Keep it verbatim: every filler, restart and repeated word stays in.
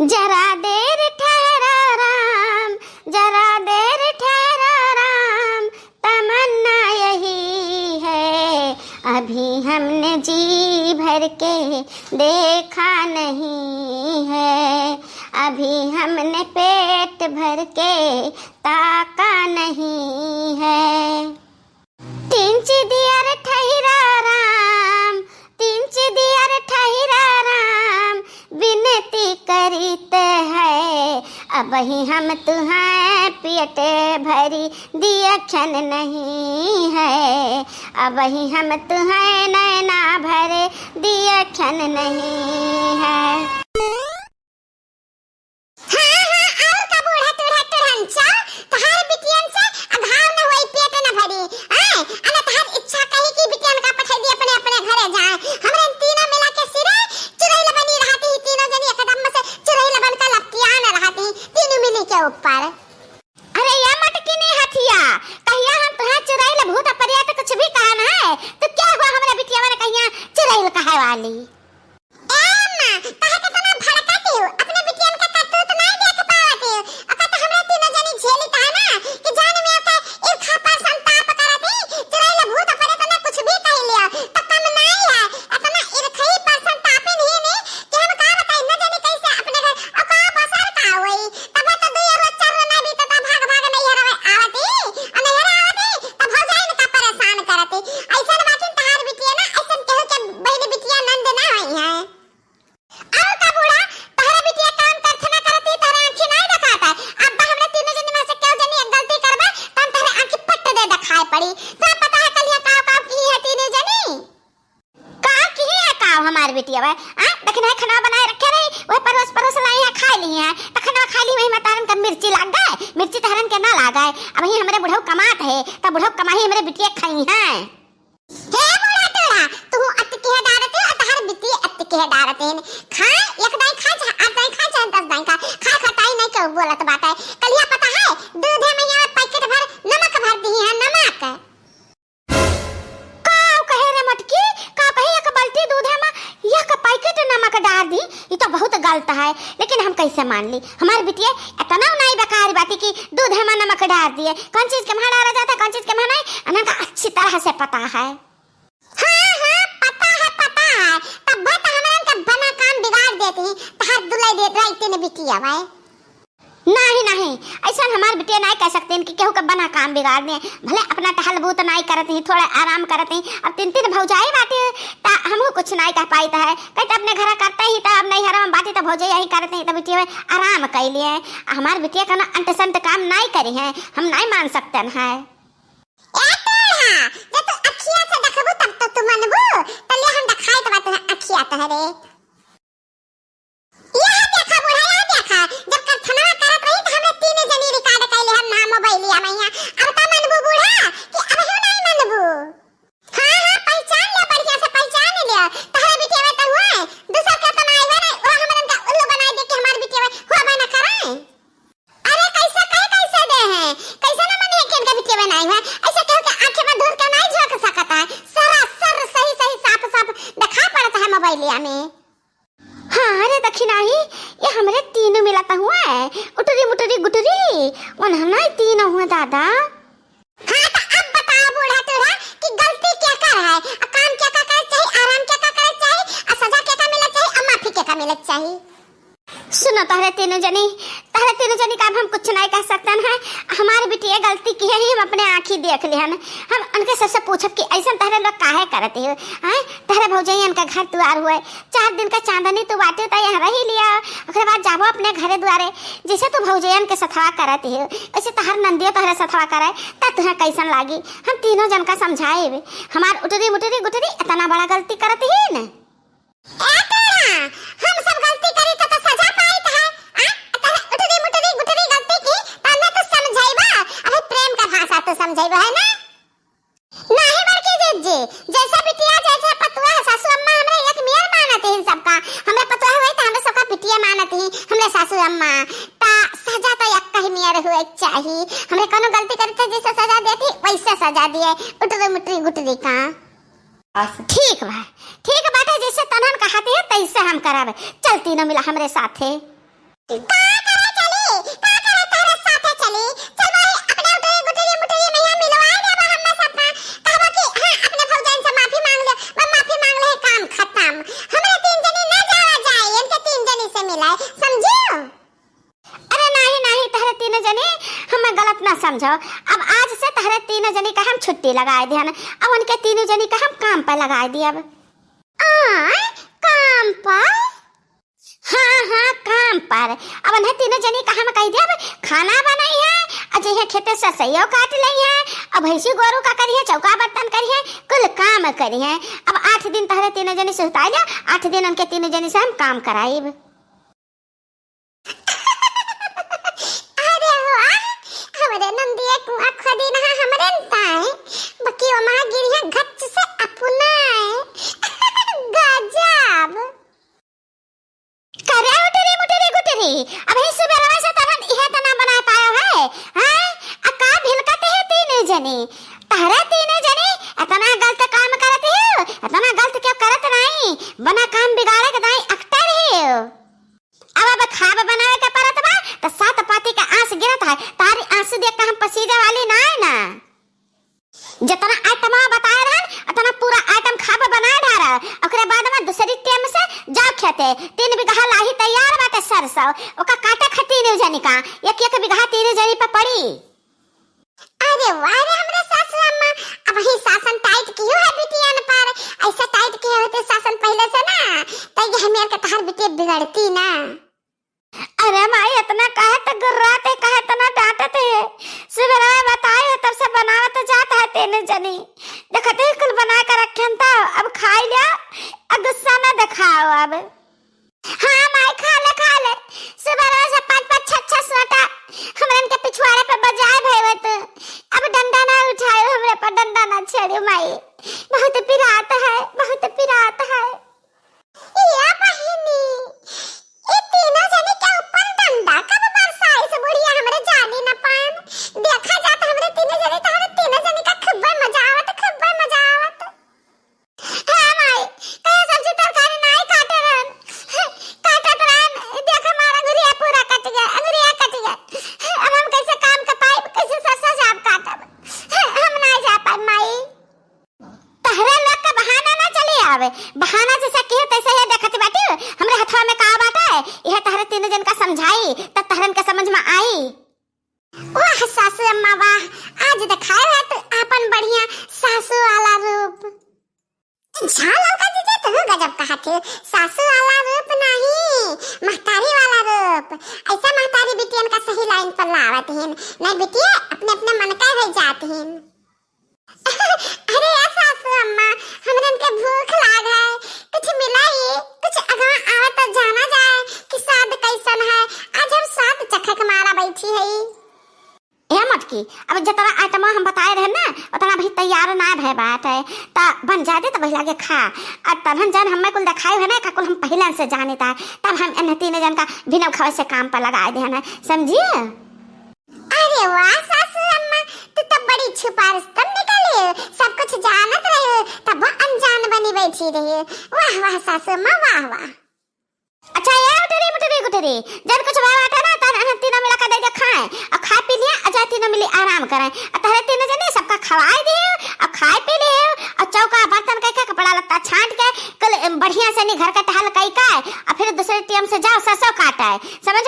जरा देर ठहरो राम, जरा देर ठहरो राम, तमन्ना यही है, अभी हमने जी भर के देखा नहीं है, अभी हमने पेट भर के ताका नहीं है। तिंच दियर ठहिरा राम, तिंच दियर ठहिरा राम, बिनती करीत है, अबही हम तुहैं पेट भरी दियखन नहीं है, अबही हम तुहैं नैना भरे दियखन नहीं है। हाँ, हाँ, और का बूढ़ा टूढ़ा टुढ़नचा, तहार बिटियन से अघाव न होई, पेट न भरी, आय, अने तहार इच्छा कही कि बिटियन का पठाई दी अपने, अपने घरे जाए। हमरे तीनों मिला के सिरे चुरैल बनी रहती ही, तीनों जनी एकदम से चुरैल बन के लपटियान रहती ही, तीनों मिली के ऊपर। अरे या मटकिनी हथिया, कहिया हम तुहैं चुरैल भूत प्रेत कुछ भी कहन है, तो क्या हुआ हमरे बिटियवन कहिया चुरैल कहे वाली? ए अम्मा, काहे के तना भड़कत हो? अपने बिटियन का करतूत नाई देख पावत हो? ओका तो हमरा तीनों जनी झेली ता ना कि जान में आके इरखा पर संताप करत ही, चुरैल भूत प्रेत ना कुछ भी कह लिया, तो कम नाई है। इतना इरखई पर संतापिन ही ने कि हम का बताई, न जाने कैसे अपने घर ओका बसर का होई। तब तो दुई रोज चार रोज ना बीतत, भाग भाग नैहर आवत ही, और नैहर आवत ही, तब भौजाइन का परेशान करत ही। ऐसन बाकिन तहार बिटिया ना, ऐसन केहू के बहिन बिटिया नंद ना होई है। अरे का बूढ़ा, तहरा बिटिया काम करथना करती, तहरा आँखी नाई देखात है। अब हमरे तीनों जनी में से केहू जनी एक गलती करबे, तहन तहरे आँखी पट्ट दे देखाए पड़ी। तोरा पता है कलिया काव काव की है तीनों जनी? का की है काव हमार बिटिया बे? आ, देखिन है खनवा बनाए रखे रही, वह परोस परोस लाई है, खाए ली है। त खनवा खाए ली, वही में तहरन का मिर्ची लाग गए, मिर्ची तहरन के ना लाग गए। अब ही हमरे बुढ़ऊ कमात है, त बुढ़ऊ कमाही हमरे बिटिया खाई है। हे बूढ़ा टूढ़ा, तू अत किहे डारत है और तहार बिटिया अत किहे डारत है। खाए, एक दाई खाए, चाहे आठ दाई खाए, चाहे दस दाई खाए, खाए खटाई नहीं केहू बोलत बाटे। कलिया पता है, दूधे में यहाँ पैकेट भर नमक भर दी है, नमक। का कहे रे मटकी, का कहे, एक बाल्टी दूधे में एक पैकेट नमक डार दी, ई तो बहुत गलत है। लेकिन हम कैसे मान ली? हमार बिटिया इतना नाई बेकार बाती कि दूध में नमक डार दिए। कौन चीज के महा डारा जाता है, कौन चीज के महा नहीं, इनका अच्छी तरह से पता है। हाँ, हाँ, पता है, पता है। तब तो हमरन के बना काम बिगाड़ देती, तहार दुलाई दे रही तेने बिटिया भाई। नहीं, नहीं, ऐसा हमार बिटिया नहीं कह सकते कि केहू का बना काम बिगाड़ दे। भले अपना टहल बूत नहीं करत ही, थोड़ा आराम करत ही। अब तीन तीन भौजाई बाटे, ता हमहू कुछ नहीं कह पाइत है। कहते अपने घर करते ही, ता अब नैहर में बाटे, ता भौजाई यही करत ही, ता बिटिया आराम कर लिए। हमार बिटिया का ना अंट संट काम नहीं करी है, हम नहीं मान सकते हैं। ए टूढ़ा, जब तू अखिया से देखबू तब तो तू मनबू, तले हम देखाइत बा तुहे अखिया तहरे। यह देखा बूढ़ा, यह देखा, जब करथनवा करत रही त हमरे तीन जनी रिकॉर्ड कैले हम ना मोबाइलिया मैया। अब त मनबू बूढ़ा कि अब हम नहीं मनबू। हाँ, हाँ, पहचान ले, बढ़िया से पहचान ले। तहरे बिटिया त हुए, दूसर के त ना आइबे नहीं, वो हमरन का उल्लू बनाई दे के हमार बिटिया हुआ बना कराए। अरे कैसे, कहे कैसे दे हैं? कैसे ना मने के इनका बिटिया बनाई है? ऐसे केहू के आँखें में धूर के नहीं झोंक सकता है। सरासर सही सही साफ साफ दिखा पड़ता है मोबाइलिया में। हाँ, अरे दखिनाही, ये हमरे तीनों मिलत हुआ है, उटरी मुटरी गुटरी, उन्हना ही तीनों हुआ दादा। हाँ, तो अब बताओ बूढ़ा टूढ़ा कि गलती केकर है, आ काम केका करे चाहिए, आराम केका करे चाहिए, आ सजा केका मिले चाहिए, आ माफी केका मिले चाहिए। सुनो तहरे तीनों जनी, तहरे तीनों जनी का अब हम कुछ नहीं कह सकते हैं। हमारे बिटिया गलती की है, हम अपने आँखी देख लिहन। हम उनके सबसे पूछब कि ऐसा तहरे लोग काहे करते हो, हैं? तहरे भौजैयन का घर दुआर हुए, चार दिन का चांदनी तू बाटे त यहाँ रही लिया, ओकरे बाद जाबो अपने घरे दुआरे। जैसे तू भौजैयन के सथवा करत हो, वैसे तहर नंदियो तहरे सथवा करे, त तुहे कैसन लागी? हम तीनों जन का समझाएब। हमार उटरी मुटरी गुटरी इतना बड़ा गलती करत ही न। ए टूढ़ा, हम सब गलती करी त, त सजा पाइत है। आ? तहरे उटरी मुटरी गुटरी गलती की, त हमें तू समझाइबा, अभी प्रेम का भाषा तू समझाइबा, है ना? नहीं बड़की जिज्जी, जैसे बिटिया, जैसे पतुआ है, सासू अम्मा हमरे एक मियर मानत ही सबका। हमरे पतुआ हुए त हमरे सबका बिटिया मानत ही, हमरे सासू अम्मा। त सजा त एक कही मियर हुए चाही। हमरे कोनो गलती करे त जैसे सजा देती, वैसे सजा दिए। उटरी मुटरी गुटरी का। ठीक बा, ठीक बाटे, जैसे तनहन कहत ही तैसे हम करब। चल तीनों मिला हमरे साथे। का करे चली? का करे तोहरे साथे चली? चल भाई, अपने उटरी गुटरी मुटरी में यहाँ मिलवाए देबा हम्मे सबका। कहबा कि हाँ, अपने भौजाइन से माफी मांग ले, बा माफी मांग ले, काम खत्म। हमरे तीन जनी ना जावा जाए, इनके तीन जनी से मिलाए, समझियो? अरे नाही, नाही, तोहरे तीन जनी हमें गलत ना समझो। अब आज से तोहरे तीन जनी का हम छुट्टी लगाए दिहन। अब उनके तीन जनी का हम काम पर लगाए दियब। आय, काम पर? हाँ, हाँ, काम पर। अब उन्हें तीनों जनी का हम कह दिया, अब खाना बनाई है, और जे है खेते से सैयो काट लई है, अब भैंसी गोरू का करी है, चौका बर्तन करी है, कुल काम करी है। अब आठ दिन तोहरे तीनों जनी सुताई लिया, आठ दिन उनके तीनों जनी से हम काम कराइब। अरे वाह, हमरे नंदिया कुआं खोदी ना हमरे ताए, बकी ओमा गिरिया गच से अपनाए। गजब। करे उटरी मुटरी गुटरी, अबही सुबेरवा से तहन इहे तना बनाए पायो है, हैं? आ का भिलकत है तीन जनी? तहरे तीन जनी इतना गलत काम करत हो, इतना गलत क्यों करत नहीं? बना काम बिगाड़े के दाई अकटर हो। अब, अब खाब बनावे के परत बा, त सात पाती के आंस गिरत है। तारी आंसू देख के हम पसीजे वाली ना है ना। जितना आइटमवा बताए रहन, उतना पूरा आइटम खाब बनाए डारा। ओकरे बाद में दूसरी टेम से जाओ खेते, तीन बीघा लाही तैयार बाटे सरसों, ओका काटे खातिर तीन जनी का, एक एक बीघा तीन जनी पे पड़ी। अरे वाह रे हमरे सासू अम्मा, अबही शासन टाइट कियो है बिटियन पर, ऐसा टाइट किए होते शासन पहले से ना, तो ये हमें के तहार बिटिया बिगड़ती ना। अरे माई, इतना काहे त गुर्रात है, काहे इतना डांटत है? सुबह बताए हो, तब से बनावत जात है तीन जनी। देखते ही कुल बना के रखे हैं, तो अब खाई लिया, अब गुस्सा ना दिखाओ अब। हाँ माई, खा ले, खा ले। सुबह से पाँच पाँच छह छह सोटा हमरन के पिछवाड़े पे बजाए भय तू। अब डंडा ना उठाए, हमरे पर डंडा ना छेड़े माई। बहुत पिरात है, बहुत पिरात है। ए बहिनी, ए तीनों जने के ऊपर डंडा कब बरसाइस बुढ़िया, हमरे जाने न पाएम। देखा जात हमरे तीनों जने, तोहरे तीनों जने का खूबे मजा आवत, खूबे मजा आवत। हाँ माई, कहे सब्जी तरकारी नाई काटे रहन, काटत रहन, देखा हमारा अंगुरिया पूरा कट गया, अंगुरिया कट गया। अब हम कैसे काम कर पाइब, कैसे सरसों साग काटब? हम नाई जा पाइब माई। तहरे लोग के बहाना ना चली आवे, बहाना जैसे किहे तैसे ही देखत बाटी, हमरे हथवा में का बाटे, यह तहरे तीनों जन का समझाई, तब तहरन के समझ में आई। वाह सासू अम्मा वाह, आज दिखाए है तू आपन बढ़िया सासू वाला रूप। झाल लौका जीजा, तू गजब कहा थे, सासू वाला रूप नहीं, महतारी वाला रूप। ऐसा महतारी बिटियन का सही लाइन पर लावत हिन, नहीं बिटिया अपने अपने मन का हो जात हिन। अरे या सासू अम्मा, हमरन के भूख लाग है, कुछ मिलाई, कुछ अगवा आवे तो जाना जाए कि स्वाद कैसन है। आज हम स्वाद चखे के मारा बैठी है। ए मटकी, अब जतना आइटम हम बताए रहे ना, उतना अभी तैयार ना भय बात है, त बन जाए दे त वही लागे खा। और तनहन जन हमें कुल दिखाए है ना, का कुल हम पहले से जाने था, तब हम इन तीन जन का बिना खावे से काम पर लगाए दे ना, समझिए? अरे वाह सासू अम्मा, तू तो बड़ी छुपा रुस्तम निकली, सब कुछ जानत रही, तब वो अनजान बनी बैठी रही। वाह वाह सासू अम्मा, वाह वाह। अच्छा ये उठरी मुठरी गुठरी, जब कुछ भाव आटा ना तन अन तीनों मिला के दे दे खाए, और खा पी लिया, और जाए तीनों मिली आराम करें, और तहरे तीनों जने सबका खवाए दिए, और खाए पी लिए, और चौका बर्तन कह के कपड़ा लत्ता छांट के कल बढ़िया से नी घर का टहल कई का, और फिर दूसरे टीम से जाओ सरसों काटे, समझ